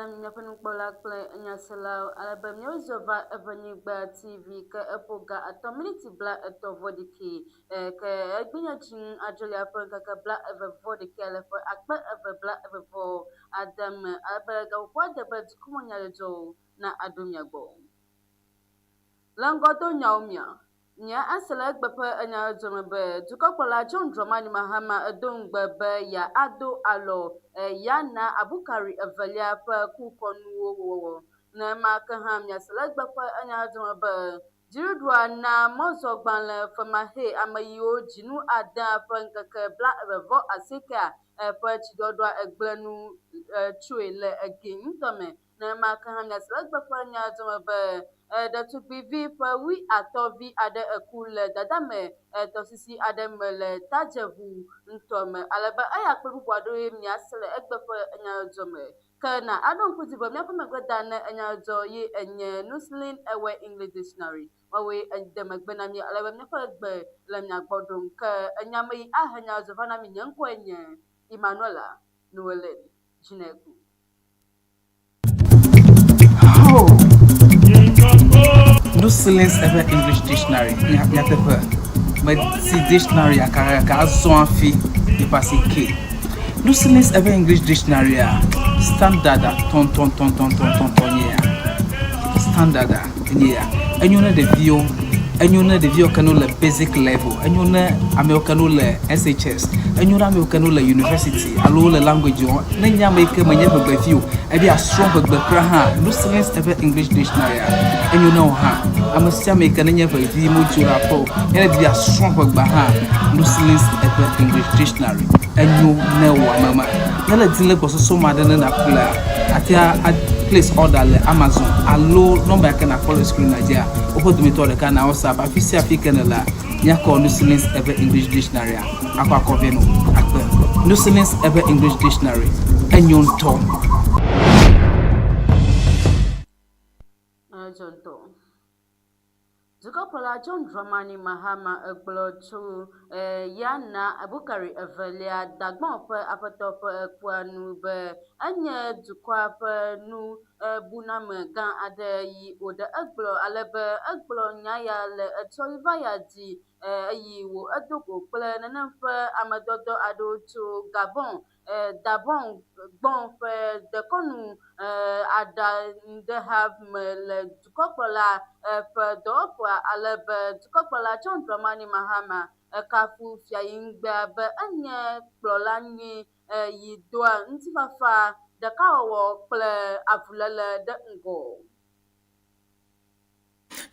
na mi míaƒe nukpɔla kple nyaselawo ale be míewozɔ va Eʋenyigba TV ke eƒo ga atɔ miniti bla etɔ̃ vɔ ɖekɛ e ke egbenye dzi adrelia ƒe ŋkeke bla eve vɔ ɖekɛ le ƒe akpe eve bla eve vɔ ade me ale be gaƒoƒoa de be dukɔmenyadzɔdzɔwo na aɖo mia gbɔ. Le ŋgɔdonyawo mea, nye ese le egbe ƒe enyadzɔdzɔ me be dukɔkplɔla John Dramani Mahama edo ŋugbe be yeado alɔ Yana Abukari evelia ƒe kukɔnuwo wɔwɔ. Nenema ke hã miase le egbe ƒe enyadzɔdzɔ me be dziɖuɖua na mɔzɔgbalẽ femaxee ameyiwo dzinu adea ƒe ŋkeke blaeve vɔ asiekea ƒe tsiɖɔɖɔa egblẽ nu tsoe le egɛ ŋutɔ me. Nenema ke hã miase le egbe ƒe nyadzɔme be ɖetugbivi ƒe wuiatɔ̃ vi aɖe eku le dadame tɔsisi aɖe me le tadzeŋu ŋutɔ me ale be eya kple bubu aɖewoe miase le egbe ƒe nyadzɔme. Ke na aɖo ŋku dzi be míaƒe megbe da ne enyadzɔ ye enye Nuslin Ewe English Dictionary. Woawoe ede megbe na mí ale be míaƒe gbe le mia gbɔ ɖom. Ke enya me yi ahe nyadzɔ va na mí nye ŋkɔe nye Emmanuela Noeline Dzineku. Oh. Nuslins eƒe English Dictionary nyateƒe meti dictionary kakaka azɔ hafi yeƒe asi ke. Nuslins eƒe English Dictionary a standard a tɔntɔntɔntɔntɔntɔn nye ya. Standard a enye ya. Enyo ne ɖeviwo, enyo ne ɖeviwo ke no le basic level, enyo ne amewo ke no le SHS, enyo ne amewo ke no le university alo wole language wɔm. Ne nye ame yi ke menye ʋegbevi o, ebe yeasrɔ̃ ʋegbe kura hã, Lucilins eƒe English Dictionary enyo ne wò hã. Ame sia ame yi ke nenye ʋevi medzo le aƒe o, ne edi be yeasrɔ̃ ʋegbea hã, Lucilins eƒe English Dictionary enyo ne wò ame ma. Ne le di le gbɔsɔsɔ me aɖe ne nàƒlea, àte a place order le Amazon alo nɔmba yi ke nàkpɔ le screen-a dzia, woƒe dometɔ ɖeka na WhatsApp. Afi sia afi ke nèlea, míakɔ Lucilins eƒe English Dictionary-a akɔ akɔ vɛ nɔ akpe. Lucilins eƒe English Dictionary enyo ŋutɔ. Edzɔ ŋutɔ. Dukɔkplɔla John Dramani Mahama egblɔ tso Yana Abukari evelia Dagbon ƒe aƒetɔ ƒe kua nu be enye dukɔa ƒe nubuname gã aɖe yi wòɖe egblɔ ale be egblɔ nya ya le etsɔ yi va ya dzi eye wò edo go kple nenem ƒe amedɔdɔ aɖewo tso Gabon Dabon gbɔn ƒe dekɔnu aɖaŋudeha me le dukɔkplɔla ƒe dɔwɔƒea ale be dukɔkplɔla John Dramani Mahama ekafu Fiayiŋgbea be enye kplɔla nyui yi doa ŋutifafa, ɖekawɔwɔ kple avuléle ɖe ŋgɔ.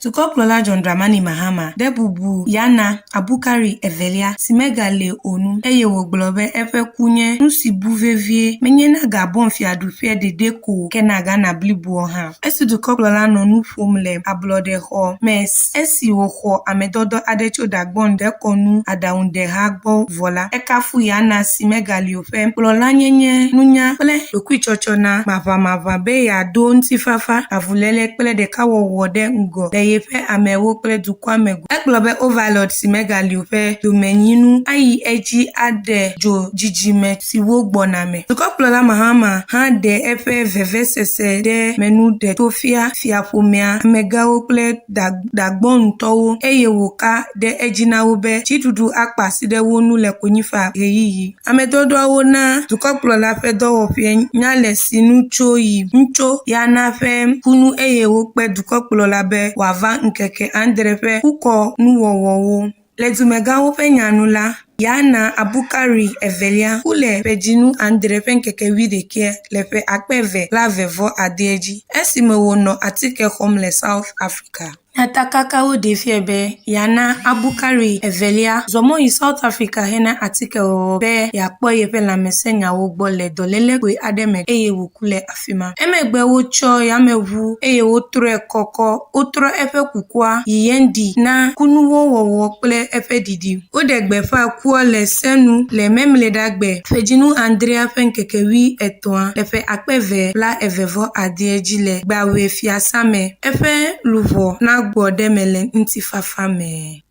Dukɔkplɔla John Dramani Mahama de bubu Yana Abukari Evelia si megali o ŋu eye wògblɔ be eƒe ku nye nu si bu vevie menye na Gabon fiaɖuƒea ɖeɖe ko o ke na Ghana bliboa hã. Esi dukɔkplɔla nɔ nu ƒom le ablɔɖexɔ me esi wòxɔ amedɔdɔ aɖe tso Dagbon dekɔnu aɖaŋudeha gbɔ vɔ la, ekafu Yana si megali o ƒe kplɔlanyenye, nunya, kple ɖokuitsɔtsɔna maʋamaʋã be yeado ŋutifafa, avuléle kple ɖekawɔwɔ ɖe ŋgɔ le yeƒe amewo kple dukɔa me gome. Egblɔ be Overlord si megali o ƒe domenyinu ayi edzi ade dzo dzidzime siwo gbɔna me. Dukɔkplɔla Mahama hã ɖe eƒe vevesese ɖe menu deto fia fiaƒomea, amegãwo kple Dagbɔntɔwo eye wòka ɖe edzi na wo be dziɖuɖu akpe asi ɖe wo ŋu le konyifaɣeyiɣi. Amedɔdɔawo na dukɔkplɔla ƒe dɔwɔƒea nya le si nu tso yi ŋutso Yana ƒe ku nu eye wokpe dukɔkplɔla be wòava ŋkeke adre ƒe kukɔnuwɔwɔwo. Le dumegãwo ƒe nya nu la, Yana Abukari Evelia ku le ƒedzinu adre ƒe ŋkeke wuiɖekɛ le ƒe akpe eve blaeve vɔ ade dzi esime wònɔ atike xɔm le South Africa. Nyatakakawo ɖee fia be yeana Abukari Evelia zɔ mɔ yi South Africa hena atikewɔwɔ be yeakpɔ yeƒe lãmesẽnyawo gbɔ le dɔléle kpui aɖe me eye wòku le afima. Emegbe wotsɔ yameʋu eye wotrɔe kɔkɔ wotrɔ eƒe kukua yi Yendi na kunuwo wɔwɔ kple eƒe ɖiɖi. Woɖe gbeƒã kua le se nu le Memleɖagbe, ƒedzinu adrea ƒe ŋkeke wuietɔ̃a le ƒe akpe eve blaeve vɔ ade dzi le Gbawe fiasã me. Eƒe luʋɔ nagbɔ ɖe eme le ŋutifafa me.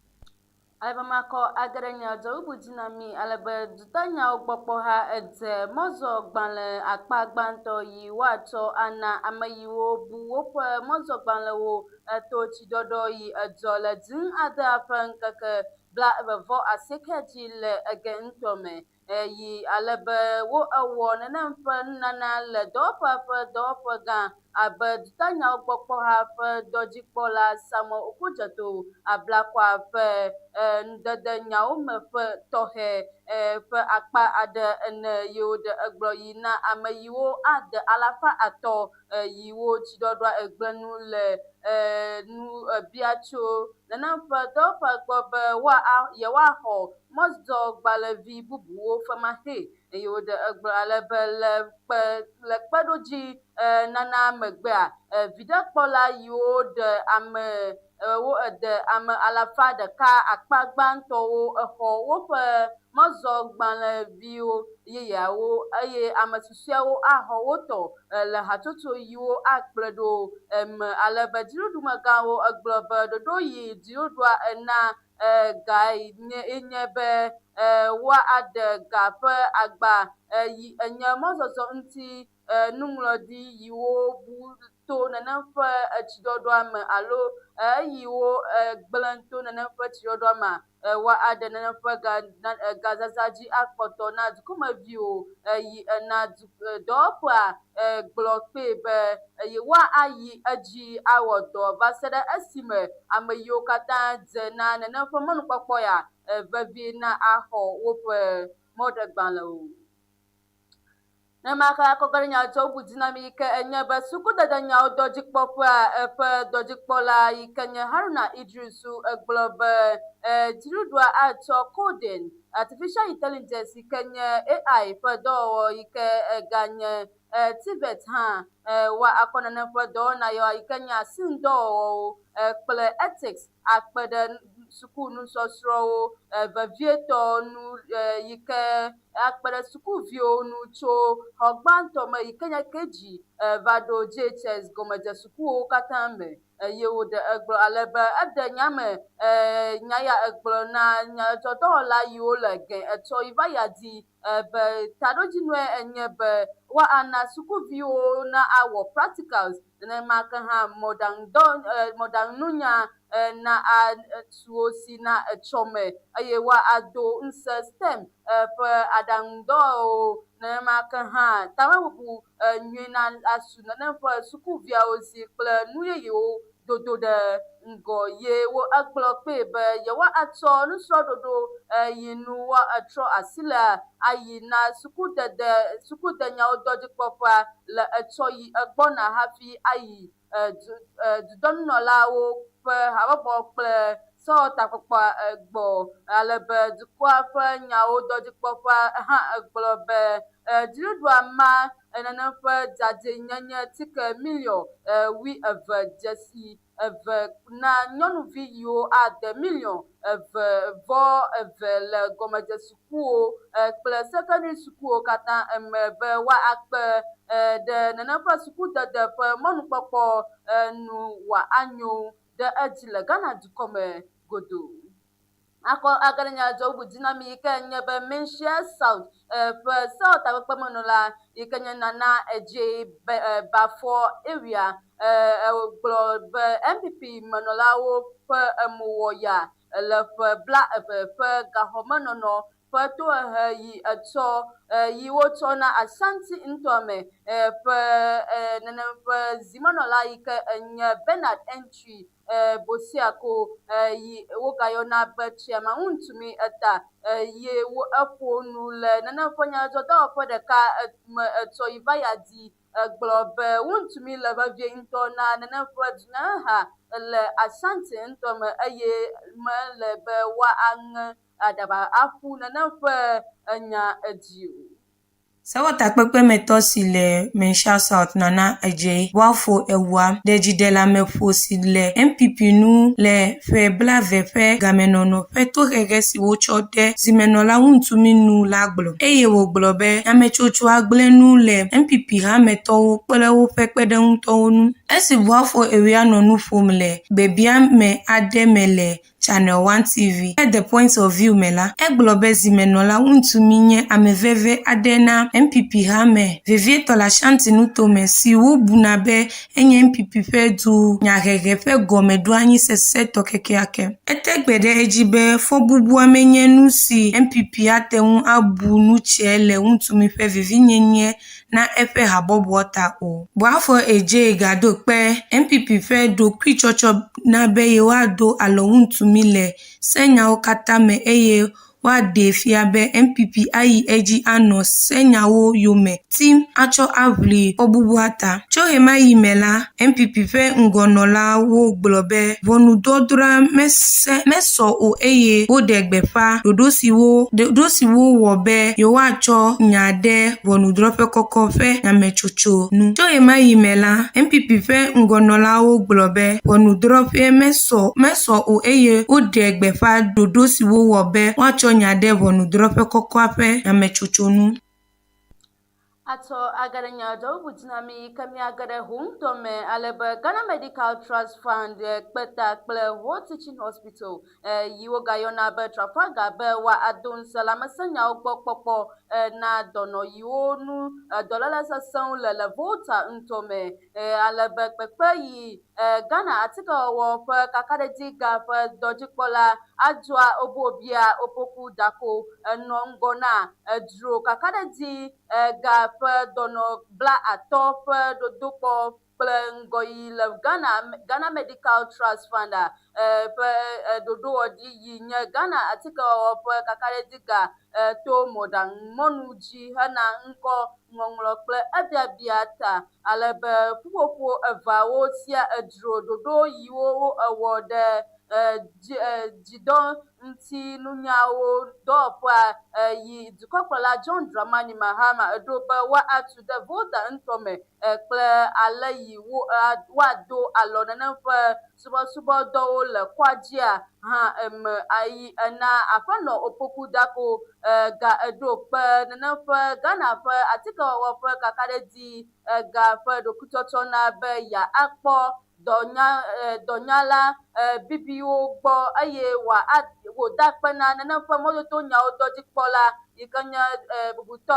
Ale be makɔ age ɖe nya dzɔ bubu dzi na mi ale be dutanyawo gbɔkpɔha edze mɔzɔgbalẽ akpa gbãtɔ yi woatsɔ ana ame yiwo bu woƒe mɔzɔgbalẽwo eto tsiɖɔɖɔ yi edzɔ le dziŋ adea ƒe ŋkeke 28 dzi le ege ŋutɔ me yi ale be wo ewɔ nenem ƒe nunana le dɔwɔƒea ƒe dɔwɔƒe gã abe dutanyawo gbɔkpɔha ƒe dɔdzikpɔla Samuel Okudzeto Ablakwa ƒe nudede nyawo me ƒe tɔxɛ ƒe akpa aɖe ene ye woɖe egblɔ yi na ame yiwo ade 300 yiwo tsiɖɔɖɔa egblẽ nu le nu bia tso nenem ƒe dɔwɔƒea gbɔ be yewoaxɔ mɔzɔgbalẽvi bubuwo femaxee eye woɖe egblɔ ale be le kpe le kpeɖodzi nana megbea viɖekpɔla yiwo ɖe ame wo ede ame 100 akpa gbãtɔwo exɔ woƒe mɔzɔgbalẽviwo yeyeawo eye ame susɔeawo axɔ wo tɔ le hatsotso yiwo akplɔe ɖo me ale be dziɖuɖumegãwo egblɔ be ɖoɖo yi dziɖuɖua ena ga nye be woaɖe ga ƒe agba yi enye mɔzɔzɔ ŋuti nuŋlɔɖi yiwo bu to nenem ƒe tsiɖɔɖɔa me alo eyiwo gblẽ to nenem ƒe tsiɖɔɖɔa mea woaɖe nenem ƒe gazaza dzi akpɔtɔ na dukɔmeviwo yi ena dɔwɔƒea gblɔ kpee be yewoayi edzi awɔ dɔ va se ɖe esime ame yiwo katã dze na nenem ƒe mɔnukpɔkpɔ ya vevie na axɔ woƒe mɔɖegbalẽwo. Nenema ke akɔgɔ ɖe nya dzɔ bubu dzi na mi yi ke enye be sukudede nyawo dɔdzikpɔƒea eƒe dɔdzikpɔla yi ke nye Haruna Iddrisu egblɔ be dziɖuɖua atsɔ coding, artificial intelligence yi ke nye AI ƒe dɔwɔwɔ yi ke eganye TVET hã woakɔ nenem ƒe dɔwɔna yi ke nye asiŋdɔwɔwɔwo kple ethics akpe ɖe sukunusɔsrɔ̃wo vevietɔ nu yi ke akpe ɖe sukuviwo ŋu tso xɔ gbãtɔ me yi ke nye KG va ɖo JHS gɔmedzesukuwo katã me eye woɖe egblɔ ale be eɖe nya me nya ya egblɔ na nyadzɔdzɔdɔwɔla yiwo le gɛ etsɔ yi va ya di be taɖodzinue enye be woana sukuviwo na awɔ practicals nenema ke hã mɔɖaŋudɔ mɔɖaŋununya na asu wo si na etsɔme eye woado ŋusẽ STEM ƒe aɖaŋudɔwɔwɔwo nenema ke hã tamebubu nyui na asu nenem ƒe sukuviawo si kple nu yeyewo dodo ɖe ŋgɔ ye wo egblɔ kpee be yewoatsɔ nusrɔ̃ɖoɖo yi nu woatrɔ asi le ayi na sukudede sukudenyawo dɔdzikpɔƒea le etsɔ yi egbɔna hafi ayi dudɔnunɔlawo ƒe habɔbɔ kple sewɔtakpɔkpɔa gbɔ ale be dukɔa ƒe nyawo dɔdzikpɔƒea hã egblɔ be dziɖuɖua ma nenem ƒe dzadzɛnyenye tike miliɔn 22 dzesi eve na nyɔnuvi yiwo ade miliɔn 2.2 le gɔmedzesukuwo kple secondary sukuwo katã eme be woakpe ɖe nenem ƒe sukudede ƒe mɔnukpɔkpɔ nu wòanyo ɖe edzi le Ghana dukɔme godoo. Akɔ age ɖe nya dzɔ bubu dzi na mi yi ke nye be Manhyia South ƒe sewɔtakpekpemenɔla yi ke nye Nana Adjei Baffour Ewia gblɔ be NPP menɔlawo ƒe emowɔya le ƒe 20 ƒe gaxɔmenɔnɔ ƒe tohehe yi etsɔ yi wotsɔ na Ashanti ŋutɔame ƒe nenem ƒe zimenɔla yi ke nye Bernard Antwi Bosiako yi wogayɔna be Chairman Wontumi eta ye wo eƒo nu le nenem ƒe nyadzɔdzɔdɔwɔƒe ɖeka me etsɔ yi va ya di egblɔ be Wontumi le vevie ŋutɔ na nenem ƒe dunyaheha le Ashanti ŋutɔ me eye mele be woaŋe aɖaba aƒu nenem ƒe enya edzi o. Sewɔtakpekpemetɔ si le Manhyia South Nana Adjei Boafo Ewua ɖe dziɖeleameƒo si le NPP ŋu le ƒe 20 ƒe gamenɔnɔ ƒe tohehe si wotsɔ de zimenɔla Wontumi nu la gblɔ eye wògblɔ be nyametsotsoa gblẽ nu le NPP hametɔwo kple woƒe kpeɖeŋutɔwo ŋu. Esi Boafo Ewia nɔ nu ƒom le gbebiame aɖe me le Channel One TV le The Point of View me la, egblɔ be zimenɔla Wontumi nye ame veve aɖe na NPP hame, vevietɔ le Ashanti nutome si wobuna be enye NPP ƒe dunyahehe ƒe gɔmeɖoanyi sesẽtɔ kekeake. Ete gbe ɖe edzi be fɔbubua menye nu si NPP ate ŋu abu nu tsɛe le Wontumi ƒe vevienyenye na eƒe habɔbɔa ta o. Boafo Adjei gaɖo kpe NPP ƒe ɖokuitsɔtsɔ na be yewoado alɔ Wontumi le senyawo katã me eye woaɖee fia be NPP ayi edzi anɔ senyawo yome tim atsɔ aʋli fɔbubua ta. Tso ɣemaɣi me la, NPP ƒe ŋgɔnɔlawo gblɔ be ʋɔnudɔdrɔ̃a mesɔ o eye woɖe gbeƒã ɖoɖo si wowɔ be yewoatsɔ nya ɖe ʋɔnudrɔ̃ƒe kɔkɔ ƒe nyametsotso nu. Tso ɣemaɣi me la, NPP ƒe ŋgɔnɔlawo gblɔ be ʋɔnudrɔ̃ƒea mesɔ o eye woɖe gbeƒã ɖoɖo si wowɔ be woatsɔ nya ɖe ʋɔnudrɔ̃ƒe kɔkɔa ƒe nyametsotso nu. Atsɔ age ɖe nya dzɔ bubu dzi na mí ke míage ɖe ho ŋutɔ me ale be Ghana Medical Trust Fund kpe ta kple Ho Teaching Hospital yi wogayɔna be Trafalgar be woado ŋusẽ lãmesẽnyawo gbɔ kpɔkpɔ na dɔnɔ yiwo nu dɔléle sesẽwo le le Volta ŋutɔ me ale be kpekpe yi Ghana atikewɔwɔ ƒe kakaɖedzi ga ƒe dɔdzikpɔla Adwoa Obuobia Opoku Darko enɔ ŋgɔ na dzro kakaɖedzi ga ƒe dɔnɔ 50 ƒe dodokpɔ kple ŋgɔyiyi le Ghana Ghana Medical Trust Fund ƒe ɖoɖowɔɖi yi nye Ghana atikewɔwɔ ƒe kakaɖedzi ga to mɔɖaŋumɔnu dzi hena ŋkɔ ŋɔŋlɔ kple ebiabia ta ale be ƒuƒoƒo eveawo sia edzro ɖoɖo yiwo ewɔ ɖe dzidɔ ŋuti nunyawo dɔwɔƒea yi dukɔkplɔla John Dramani Mahama eɖo be woatu ɖe Volta ŋutɔ me kple ale yi woado alɔ nenem ƒe subɔsubɔdɔwo le kɔadzia hã eme ayi ena aƒenɔ Opoku Darko ga eɖo kpe nenem ƒe Ghana ƒe atikewɔwɔ ƒe kakaɖedzi ga ƒe ɖokuitsɔtsɔ na be yeakpɔ dɔnyala bibiwo gbɔ eye wòda akpe na nenem ƒe mɔdodo nyawo dɔdzikpɔla yi ke nye bubutɔ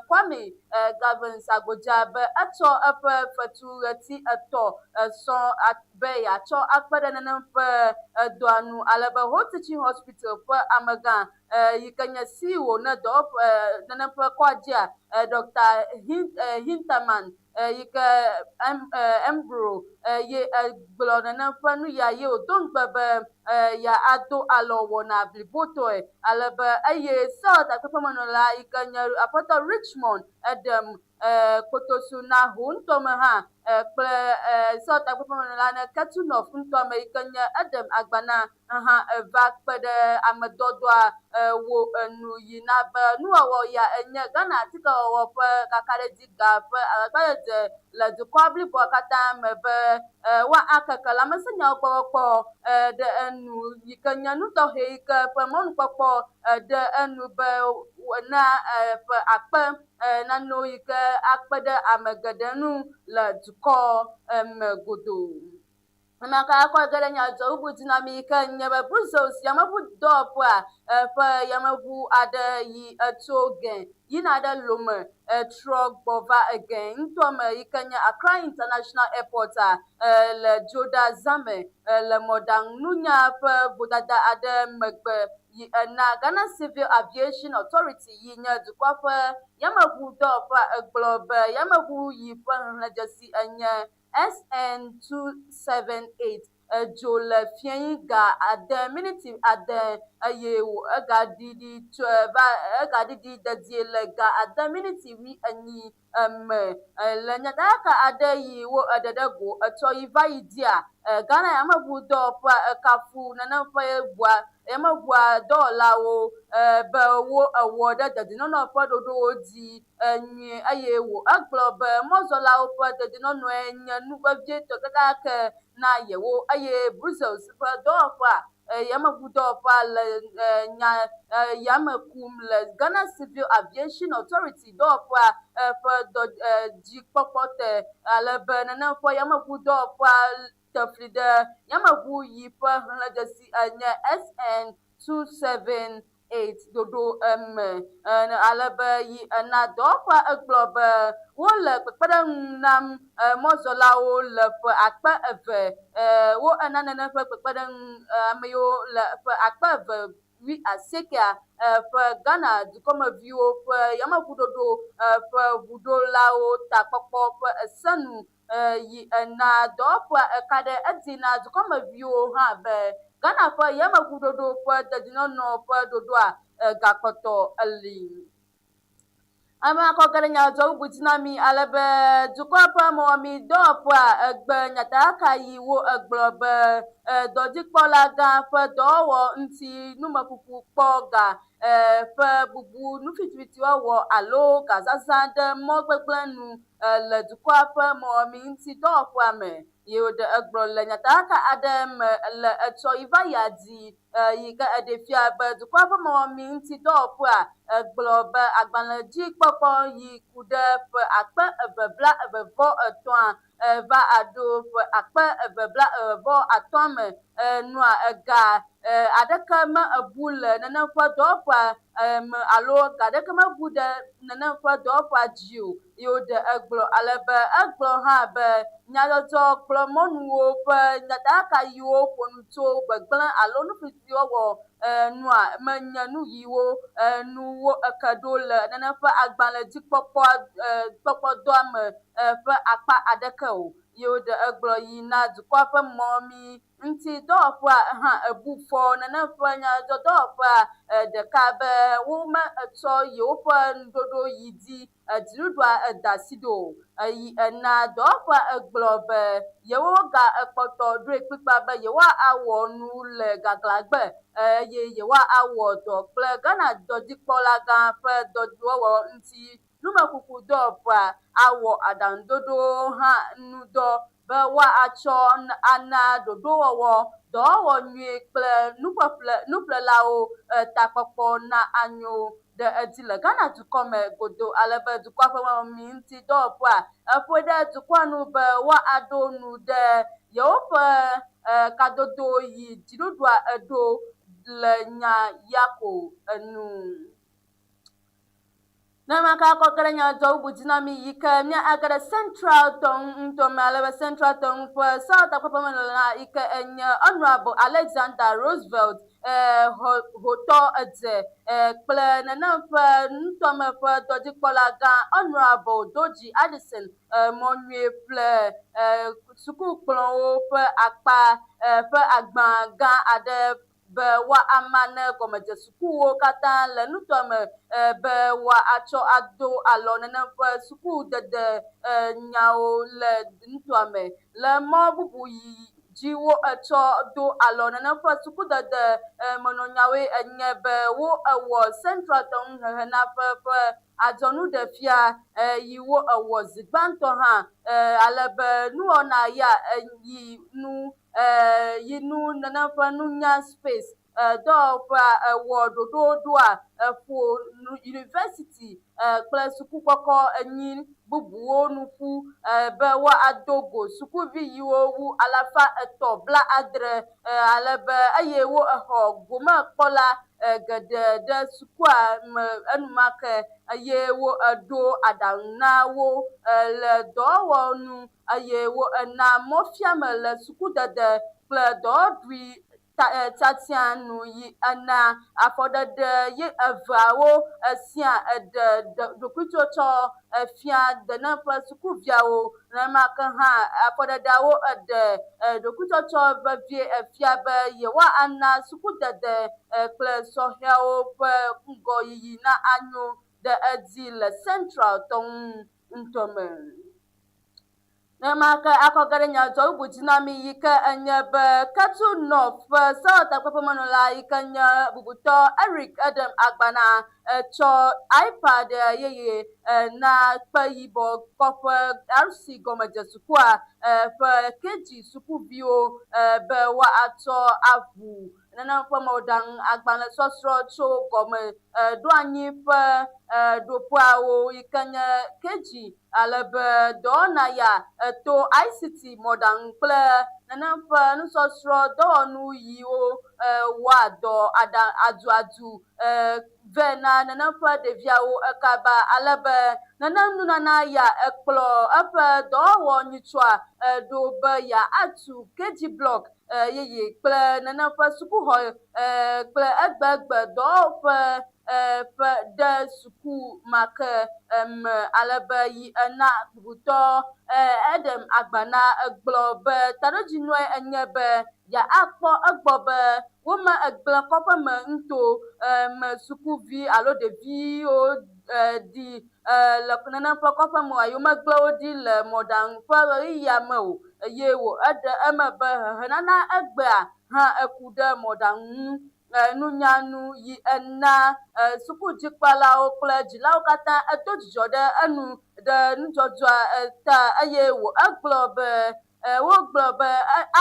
Kwame Gavin Sagbodza be etsɔ eƒe fetu ɣleti etɔ̃ sɔŋ be yeatsɔ akpe ɖe nenem ƒe dɔa nu ale be Ho Teaching Hospital ƒe amegã yi ke nye CEO ne dɔwɔƒe nenem ƒe kɔadzia Dr. Hinterman yi ke Embro ye gblɔ nenem ƒe nu ya ye wòdo ŋugbe be yeado alɔ wɔna blibotɔe ale be eye Sel takpekpemenɔla yi ke nye aƒetɔ Richmond eɖem kpotosu na ho ŋutɔ me hã kple Sel takpekpemenɔla ne Ketu North ŋutɔ me yi ke nye eɖem agbana hã eva kpe ɖe amedɔdɔa wo enu yi na be nuwɔwɔ ya enye Ghana atikewɔwɔ ƒe kakaɖedzi ga ƒe agbagbadzedze le dukɔa bliboa katã me be woakeke lãmesẽnyawo gbɔkpɔkpɔ ɖe enu yi ke nye nu tɔxɛ yi ke ƒe mɔnukpɔkpɔ ɖe enu be na ƒe akpe nanewo yi ke akpe ɖe ame geɖe ŋu le dukɔ me godoo. Ame ka akɔ ge ɖe nya dzɔ bubu dzi na mi yi ke nye be Brussels yameʋu dɔwɔƒea ƒe yameʋu aɖe yi etso gɛ yina ɖe Lome trɔ gbɔ va egɛ ŋutɔ me yi ke nye Accra International Airport a le dzoɖa zã me le mɔɖaŋununya ƒe vodada aɖe megbe yi ena Ghana Civil Aviation Authority yi nye dukɔa ƒe yameʋu dɔwɔƒea egblɔ be yameʋu yi ƒe xexlẽdzesi enye SN278 edzo le fiẽyi ga 9 miniti 9 eye egaɖiɖi tso va egaɖiɖi dedie le ga 9 miniti 40 me le nyatakaka aɖe yi wo eɖe ɖe go etsɔ yi va yi dzia Ghana yameʋu dɔwɔƒea ekafu nenem ƒe ʋua yameʋua dɔwɔlawo be wo ewɔ ɖe dedienɔnɔ ƒe ɖoɖowo dzi nyuie eye wo egblɔ be mɔzɔlawo ƒe dedienɔnɔe nye nu vevietɔ kekeake na yewo eye Brussels ƒe dɔwɔƒea yameʋu dɔwɔƒea le nya yame kum le Ghana Civil Aviation Authority dɔwɔƒea ƒe dɔ dzikpɔkpɔ te ale be nenem ƒe yameʋu dɔwɔƒea te fli ɖe yameʋu yi ƒe xexlẽdzesi enye SN 278 ɖoɖo eme ale be yi ena dɔwɔƒea egblɔ be wole kpekpeɖeŋu nam mɔzɔlawo le ƒe 2000 wo ena nene ƒe kpekpeɖeŋu ame yiwo le ƒe 2018 ƒe Ghana dukɔmeviwo ƒe yameʋuɖoɖo ƒe ʋuɖolawo takpɔkpɔ ƒe esenu yi ena dɔwɔƒea eka ɖe edzi na dukɔmeviwo hã be Ghana ƒe yameʋuɖoɖo ƒe dedinɔnɔ ƒe ɖoɖoa gakpɔtɔ eli. Ame akɔ ge ɖe nyadzɔ bubu dzi na mi ale be dukɔa ƒe mɔwɔmi dɔwɔƒea egbe nyatakaka yi wo egblɔ be dɔdzikpɔla gã ƒe dɔwɔwɔ ŋuti numekuku kpɔ ga ƒe bubu nufitifitiwɔwɔ alo gazazã ɖe mɔ gbegblẽ nu le dukɔa ƒe mɔwɔmi ŋuti dɔwɔƒea me. Ye woɖe egblɔ le nyatakaka aɖe me le etsɔ yi va yia dzi yi ke eɖee fia be dukɔa ƒe mɔwɔmi ŋuti dɔwɔƒea gblɔ be agbalẽdzikpɔkpɔ yi ku ɖe ƒe 2023 va aɖo ƒe 2025 me nua ega aɖeke mebu le nenem ƒe dɔwɔƒea me alo ga aɖeke mebu ɖe nenem ƒe dɔwɔƒea dzi o. Ye woɖe egblɔ ale be egblɔ hã be nyadzɔdzɔgblɔmɔnuwo ƒe nyatakaka yiwo ƒo nu tso gbegblẽ alo nufifiwɔwɔ nua menye nu yiwo nu wo eke ɖo le nenem ƒe agbalẽdzikpɔkpɔ kpɔkpɔdɔa me ƒe akpa aɖeke o. Ye woɖe egblɔ yi na dukɔa ƒe mɔmi ŋuti dɔwɔƒea hã ebu fɔ nenem ƒe nyadzɔdzɔdɔwɔƒea ɖeka be wometsɔ yewoƒe nuɖoɖo yi dzi dziɖuɖua eda asi ɖo o. Eyi ena dɔwɔƒea egblɔ be yewoga ekpɔtɔ ɖoe kplikpaa be yewoawɔ nu le gaglãgbe eye yewoawɔ dɔ kple Ghana dɔdzikpɔlagã ƒe dɔwɔwɔ ŋuti numekuku dɔwɔƒea awɔ aɖaŋuɖoɖowo hã ŋudɔ be woatsɔ ana ɖoɖowɔwɔ, dɔwɔwɔ nyuie kple nuƒeƒle nuƒlelawo takpɔkpɔ na anyo ɖe edzi le Ghana dukɔ me godoo ale be dukɔa ƒe mɔmemi ŋuti dɔwɔƒea eƒoe ɖe dukɔa nu be woaɖo nu ɖe yewoƒe kadodo yi dziɖuɖua eɖo le nya ya ko enu. Ne maka kɔ ke ɖe nyadzɔ bubu dzi na mi yi ke mía age ɖe Central tɔ ŋu ŋutɔ me ale be Central tɔ ŋu ƒe South akpakpamenɔla yi ke enye Honourable Alexander Roosevelt hotɔ edze kple nenem ƒe nutɔme ƒe dɔdzikpɔla gã Honourable Dodzi Addison mɔ nyuie ƒle sukukplɔ̃wo ƒe akpa ƒe agbã gã aɖe be woama ne gɔmedzesukuwo katã le nutoa me be woatsɔ ado alɔ nenem ƒe sukudede nyawo le nutoa me. Le mɔ bubu yi dzi woetsɔ do alɔ nenem ƒe sukudede menɔnyawoe enye be woewɔ Central Tɔŋuhehenaƒe ƒe adzɔnuɖefia yi woewɔ zi gbãtɔ hã ale be nuwɔna ya yi nu yi nu nenem ƒe nunya space dɔwɔƒea ewɔ ɖoɖo ɖoa eƒo nu yunivɛsiti kple suku kɔkɔ enyi bubuwo nu ƒu be woado go sukuvi yiwo wu 370 ale be eye wo exɔ gomekpɔla geɖe ɖe sukua me enumake eye wo eɖo aɖaŋu na wo le dɔwɔwɔ nu eye wo ena mɔfiame le sukudede kple dɔwɔɖui tiatia nu yi ena afɔɖeɖe ye eveawo esia eɖe ɖokuitsɔtsɔ efia dene ƒe sukuviawo. Nenema ke hã afɔɖeɖeawo eɖe ɖokuitsɔtsɔ vevie efia be yewoana sukudede kple sɔhɛwo ƒe ŋgɔyiyi na anyo ɖe edzi le Central tɔ ŋu ŋutɔ me. Nenema ke akɔ ge ɖe nyadzɔ bubu dzi na mi yi ke enye be Ketu North ƒe sewɔtakpeƒemenɔla yi ke nye bubutɔ Eric Edem Agbana etsɔ iPad yeye na kpe yibɔ kɔƒe RC gɔmedzesukua ƒe KG sukuviwo be woatsɔ aʋu Nenem ƒe mɔɖaŋu agbalẽsɔsrɔ̃ tso gɔme ɖoanyi ƒe ɖoƒeawo yi ke nye KG ale be dɔwɔna ya to ICT mɔɖaŋu kple nenem ƒe nusɔsrɔ̃ dɔwɔnu yiwo wɔa dɔ aɖa aduadu vɛ na nenem ƒe ɖeviawo kaba ale be nenem nunana ya ekplɔ eƒe dɔwɔwɔ nyitsɔa ɖo be yeatu KG block yeye kple nenem ƒe sukuxɔ kple egbegbe dɔwɔƒe ƒe ɖe suku ma ke me ale be yi ena bubutɔ Edem Agbana egblɔ be taɖodzinue enye be yeakpɔ egbɔ be wome egblẽ kɔƒeme ŋuto me sukuvi alo ɖeviwo ɖi le nenem ƒe kɔƒeme oa, yewomegblẽ wo ɖi le mɔɖaŋu ƒe ɣeyiɣia me o eye wò eɖe eme be hehenana egbea hã eku ɖe mɔɖaŋu ŋu nunya nu yi ena sukudzikpɔlawo kple dzilawo katã edo dzidzɔ ɖe enu ɖe nudzɔdzɔa ta eye wò egblɔ be wogblɔ be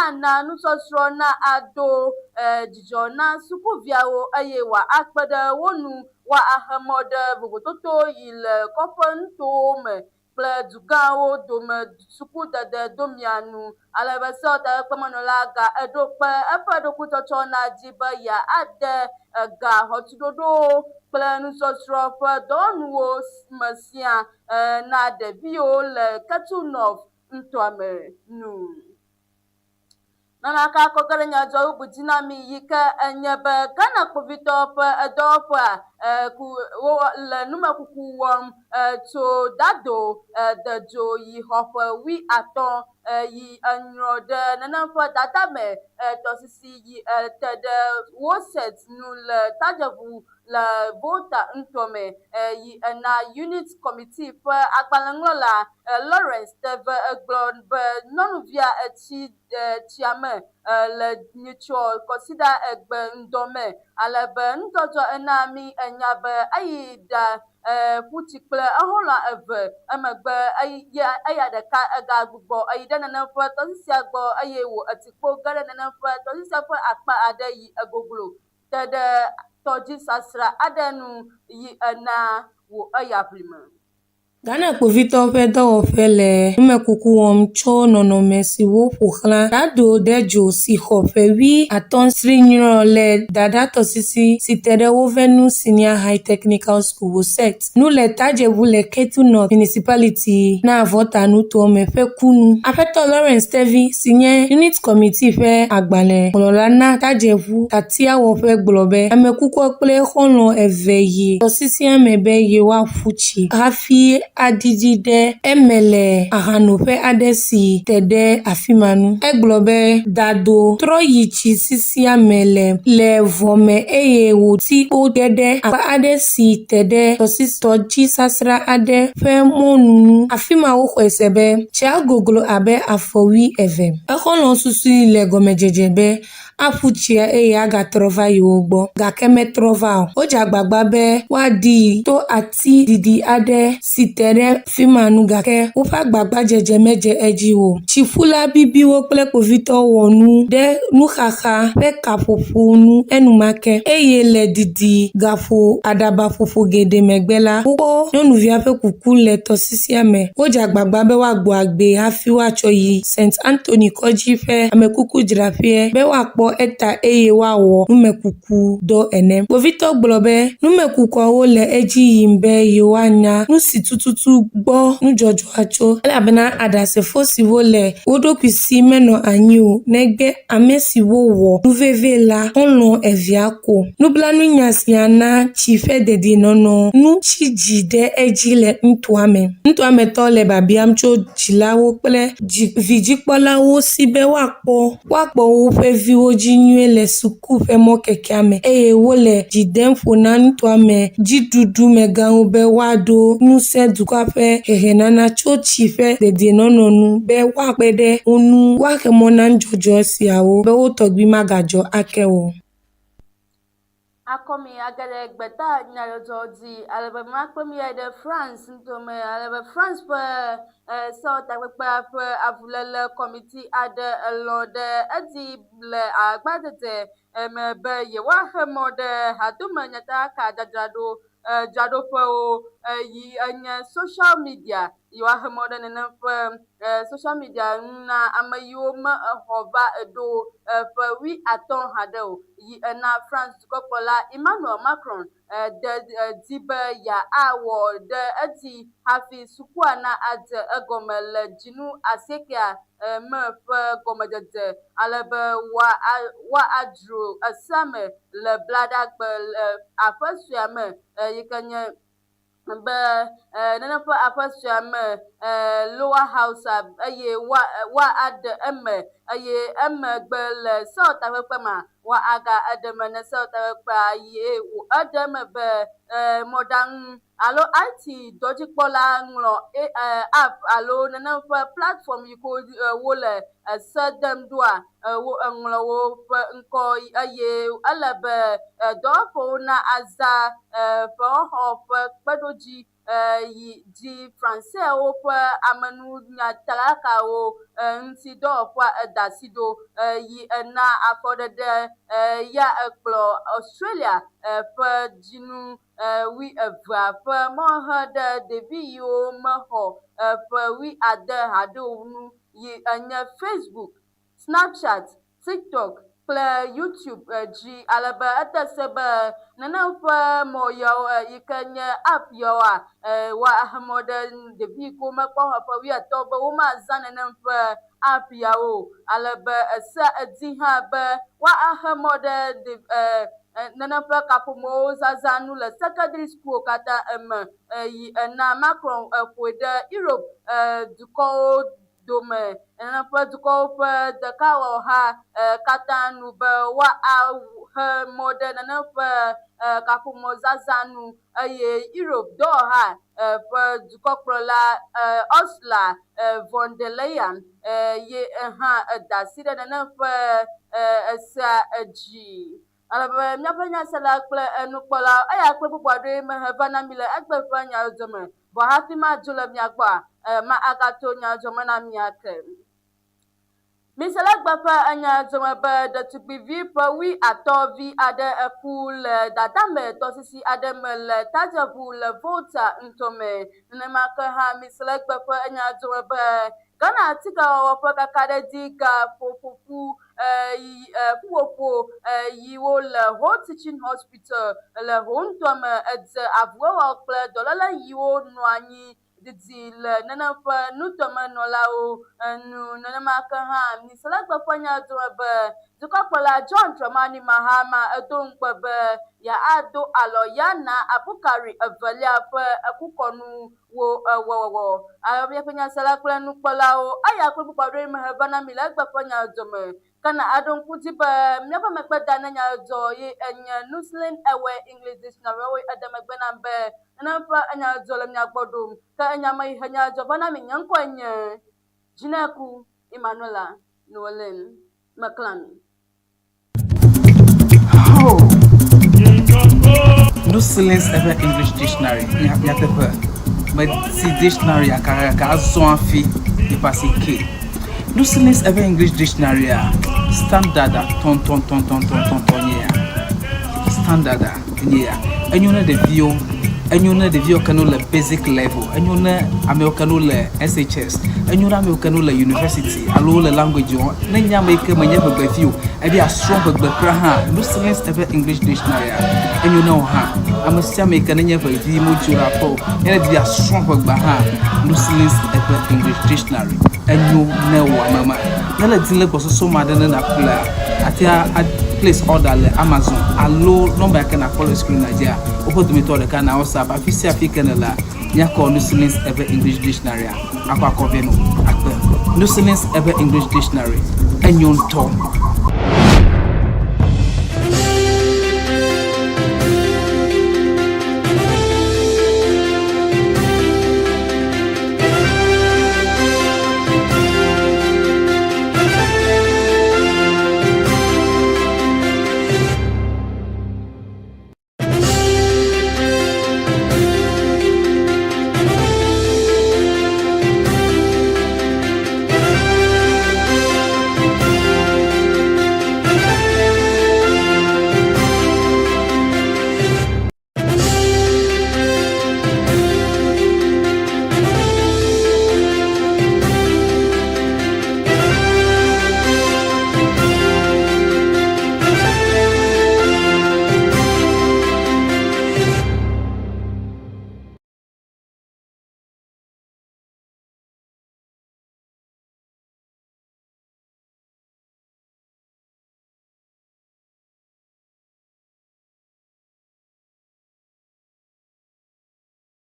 ana nusɔsrɔ̃ na ado dzidzɔ na sukuviawo eye wòakpe ɖe wo nu woaxe mɔ ɖe vovototo yi le kɔƒenutowo me kple dugãwo dome sukudede domia nu ale be sewɔtakpekpemenɔla ga eɖo kpe eƒe ɖokuitsɔtsɔ na dzi be yeade ga xɔtuɖoɖowo kple nusɔsrɔ̃ ƒe dɔwɔnuwo me sia na ɖeviwo le Ketu North nutoa me nu. Nanaka kɔke ɖe nyadzɔ bubu dzi na mi yi ke enye be Ghana kpovitɔwo ƒe edɔwɔƒea ku wo le numekuku wɔm tso Dado de dzo yi xɔ ƒe wuiatɔ̃ yi enyrɔ ɖe nenem ƒe dada me tɔsisi yi te ɖe Woset nu le Tadzeʋu le Volta ŋutɔ me yi ena Unit Committee ƒe agbalẽŋlɔla Lawrence Teve gblɔ be nyɔnuvia tsi tsia me le nyitsɔ kɔsiɖa egbe ŋdɔ me ale be nudzɔdzɔ ena mi enya be eyi ɖa ƒu tsi kple exɔlɔ̃ eve emegbe eya ɖeka egagbugbɔ eyi ɖe nenem ƒe tɔsisia gbɔ eye wò etikpo ge ɖe nenem ƒe tɔsisia ƒe akpa aɖe yi egoglo te ɖe tɔdzisasra aɖe nu yi ena wò eya ʋlime. Ghana kpovitɔwo ƒe dɔwɔƒe le numekuku wɔm tso nɔnɔme siwo ƒo xlã Dado de dzo si xɔ ƒe wuiatɔ̃ sri nyrɔ le Dada tɔsisi si te ɖe Wovenu Senior High Technical School WOSET nu le Tadzeʋu le Ketu North Municipality na Volta nutoa me ƒe ku nu. Aƒetɔ Lawrence Tevi si nye Unit Committee ƒe agbalẽŋlɔla na Tadzeʋu tatiawɔƒe gblɔ be ame kukua kple xɔlɔ̃ eve yi tɔsisia me be yewoaƒu tsi hafi aɖiɖi ɖe eme le ahanoƒe aɖe si te ɖe afi ma nu. Egblɔ be Dado trɔ yi tsi sisia me le le vɔ me eye wòti kpo ge ɖe akpa aɖe si te ɖe tɔdzisasra aɖe ƒe mɔnu ŋu. Afi ma woxɔe se be tsia goglo abe afɔ wuieve. Exɔlɔ̃ susui le gɔmedzedze be aƒu tsia eye agatrɔ va yewo gbɔ gake metrɔ va o. Wodze agbagba be woaɖii to ati didi aɖe si te ɖe fi ma nu gake woƒe agbagbadzedze medze edzi o. Tsiƒula bibiwo kple kpovitɔwo wɔ nu ɖe nuxaxa ƒe kaƒoƒo nu enumake eye le didi gaƒo aɖabaƒoƒo geɖe megbe la, wokpɔ nyɔnuvia ƒe kuku le tɔsisia me. Wodze agbagba be woagbɔ agbee hafi woatsɔ yi St. Anthony kɔdzi ƒe amekukudzraƒea be woakpɔ eta eye woawɔ numekuku dɔ ene. Kpovitɔ gblɔ be numekukuawo le edzi yim be yewoanya nu si tututu gbɔ nudzɔdzɔa tso elabena aɖasefo siwo le wo ɖokui si menɔ anyi o negbe ame siwo wɔ nuveve la xɔlɔ̃ evea ko. Nublanuinya sia na tsi ƒe dedienɔnɔ nu tsi dzi ɖe edzi le nutoa me. Nutoa me tɔwo le biabiam tso dzilawo kple vidzikpɔlawo si be woakpɔ woakpɔ woƒe viwo dzi nyuie le suku ƒe mɔkekea me eye wole dzi dem ƒo na nutoa me dziɖuɖumegãwo be woaɖo ŋusẽ dukɔa ƒe hehenana tso tsi ƒe dedienɔnɔ nu be woakpe ɖe wo ŋu woaxe mɔ na nudzɔdzɔ siawo be wo tɔgbi magadzɔ ake o. Akɔmi age ɖe gbeta nyadzɔdzɔ dzi ale be makpe mi ayi ɖe France ŋutɔ me ale be France ƒe sewɔtakpekpea ƒe avuléle kɔmiti aɖe elɔ̃ ɖe edzi le agbadzedze me be yewoaxe mɔ ɖe hadome nyatakaka dzadzraɖo dzraɖoƒewo yi enye social media yi woaxe mɔ ɖe nenem ƒe social media ŋu na ame yiwo me exɔ va eɖo ƒe wuiatɔ̃ haɖe o yi ena France dukɔkplɔla Emmanuel Macron de di be yeawɔ ɖe edzi hafi sukua na adze egɔme le dzinu asiekea me ƒe gɔmedzedze ale be woadzro esea me le Blaɖagbe le aƒe suea me yi ke nye be nenem ƒe aƒe sue me Lower House eye woaɖe eme eye emegbe le sewɔtakpekpe ma woaga eɖe eme ne sewɔtakpekpea ye eɖe eme be mɔɖaŋu alo IT dɔdzikpɔla ŋlɔ app alo nenem ƒe platform yi ke wole ese dem ɖoa wo eŋlɔ woƒe ŋkɔ eye ele be dɔwɔƒewo na azã ƒewɔxɔ ƒe kpeɖodzi yi dzi Franseawo ƒe amenunyatalakawo ŋuti dɔwɔƒea eda asi ɖo yi ena afɔɖeɖe ya ekplɔ Australia ƒe dzinu wuievea ƒe mɔxexe ɖe ɖevi yiwo mexɔ ƒe wuiade haɖe o nu yi enye Facebook, Snapchat, TikTok kple YouTube dzi ale be ede se be nenem ƒe mɔ yawo yi ke nye app yawoa, woaxe mɔ ɖe ɖevi yi ke womekpɔ xɔ ƒe wuiatɔ̃ be womazã nenem ƒe app yawo o. Ale be esea edi hã be woaxe mɔ ɖe nenem ƒe kaƒomɔwo zazã nu le secondary schoolwo katã eme yi ena Macron ƒoe ɖe Europe dukɔwo dome ƒe dukɔwo ƒe ɖekawɔha katã nu be woaxe mɔ ɖe nenem ƒe kaƒomɔ zazã nu eye Europe dɔwɔha ƒe dukɔkplɔla Ursula von der Leyen ye hã da asi ɖe nenem ƒe esea dzi. Ale be míaƒe nyasela kple enukpɔla eya kple bubu aɖewoe mehe va na mi le egbe ƒe nyadzɔdzɔ me. Vɔ hafi madzo le mia gbɔa, ma agato nyadzɔdzɔ me na mi ake. Mise le egbe ƒe nyadzɔdzɔ me be ɖetugbivi ƒe wuiatɔ̃ vi aɖe eku le dadame tɔsisi aɖe me le Tadzeʋu le Volta ŋutɔ me. Nenema ke hã mise le egbe ƒe nyadzɔdzɔ me be Ghana atikewɔwɔ ƒe kakaɖedzi gaƒoƒoƒu yi ƒuƒoƒo yiwo le Ho Teaching Hospital le Ho ŋutɔ me edze avuwɔwɔ kple dɔléle yiwo nɔa anyi didi le nenem ƒe nutomenɔlawo nu. Nenema ke hã Miselegbe ƒe nya dome be dukɔkplɔla John Dramani Mahama edo ŋugbe be yeado alɔ yeana Abukari evelia ƒe kukɔnu wo wɔwɔwɔ. Ale míaƒe nyasela kple nukpɔlawo, eya kple bubu aɖewoe mehe va na mi le egbe ƒe nya dome. Ke na aɖo ŋku dzi be míaƒe megbeda ne nya dzɔ ye enye Nuslin Ewe English Dictionary woe ede megbe nam be nenem ƒe enya dzɔ le mia gbɔ ɖom. Ke enya me yi he nya dzɔ va na mi nye ŋkɔe nye Dzineku Emmanuela Noelene. Meklã mi. Oh. No silence ever English dictionary. Nyateƒe. Meti dictionary gake azɔ hafi yeƒe asi ke. No silence ever English dictionary a standard tɔntɔntɔntɔntɔntɔntɔ nye ya. Standard nye ya. Enyo ne ɖeviwo, enyo ne ɖeviwo ke no le basic level, enyo ne amewo ke no le SHS, enyo ne amewo ke no le university alo wole language wɔm. Ne nye ame yi ke menye ʋegbevi o, ebe yeasrɔ̃ ʋegbe kura hã, no silence eƒe English dictionary a, enyo ne wò hã. Ame sia ame yi ke nenye ʋevi medzo ɖe aƒe o, ne edi be yeasrɔ̃ ʋegbea hã, no silence eƒe English dictionary enyo ne wò ame ma. Ne le di le gbɔsɔsɔ me aɖe ne nàƒlea, àte ŋu a place order le Amazon alo nɔmba yi ke nàkpɔ le screen dzia, woƒe dometɔ ɖeka na WhatsApp. Afi sia afi ke nèlea, míakɔ Nusilis eƒe English Dictionary akɔ akɔ vɛ nɔ akpe. Nusilis eƒe English Dictionary enyo ŋutɔ.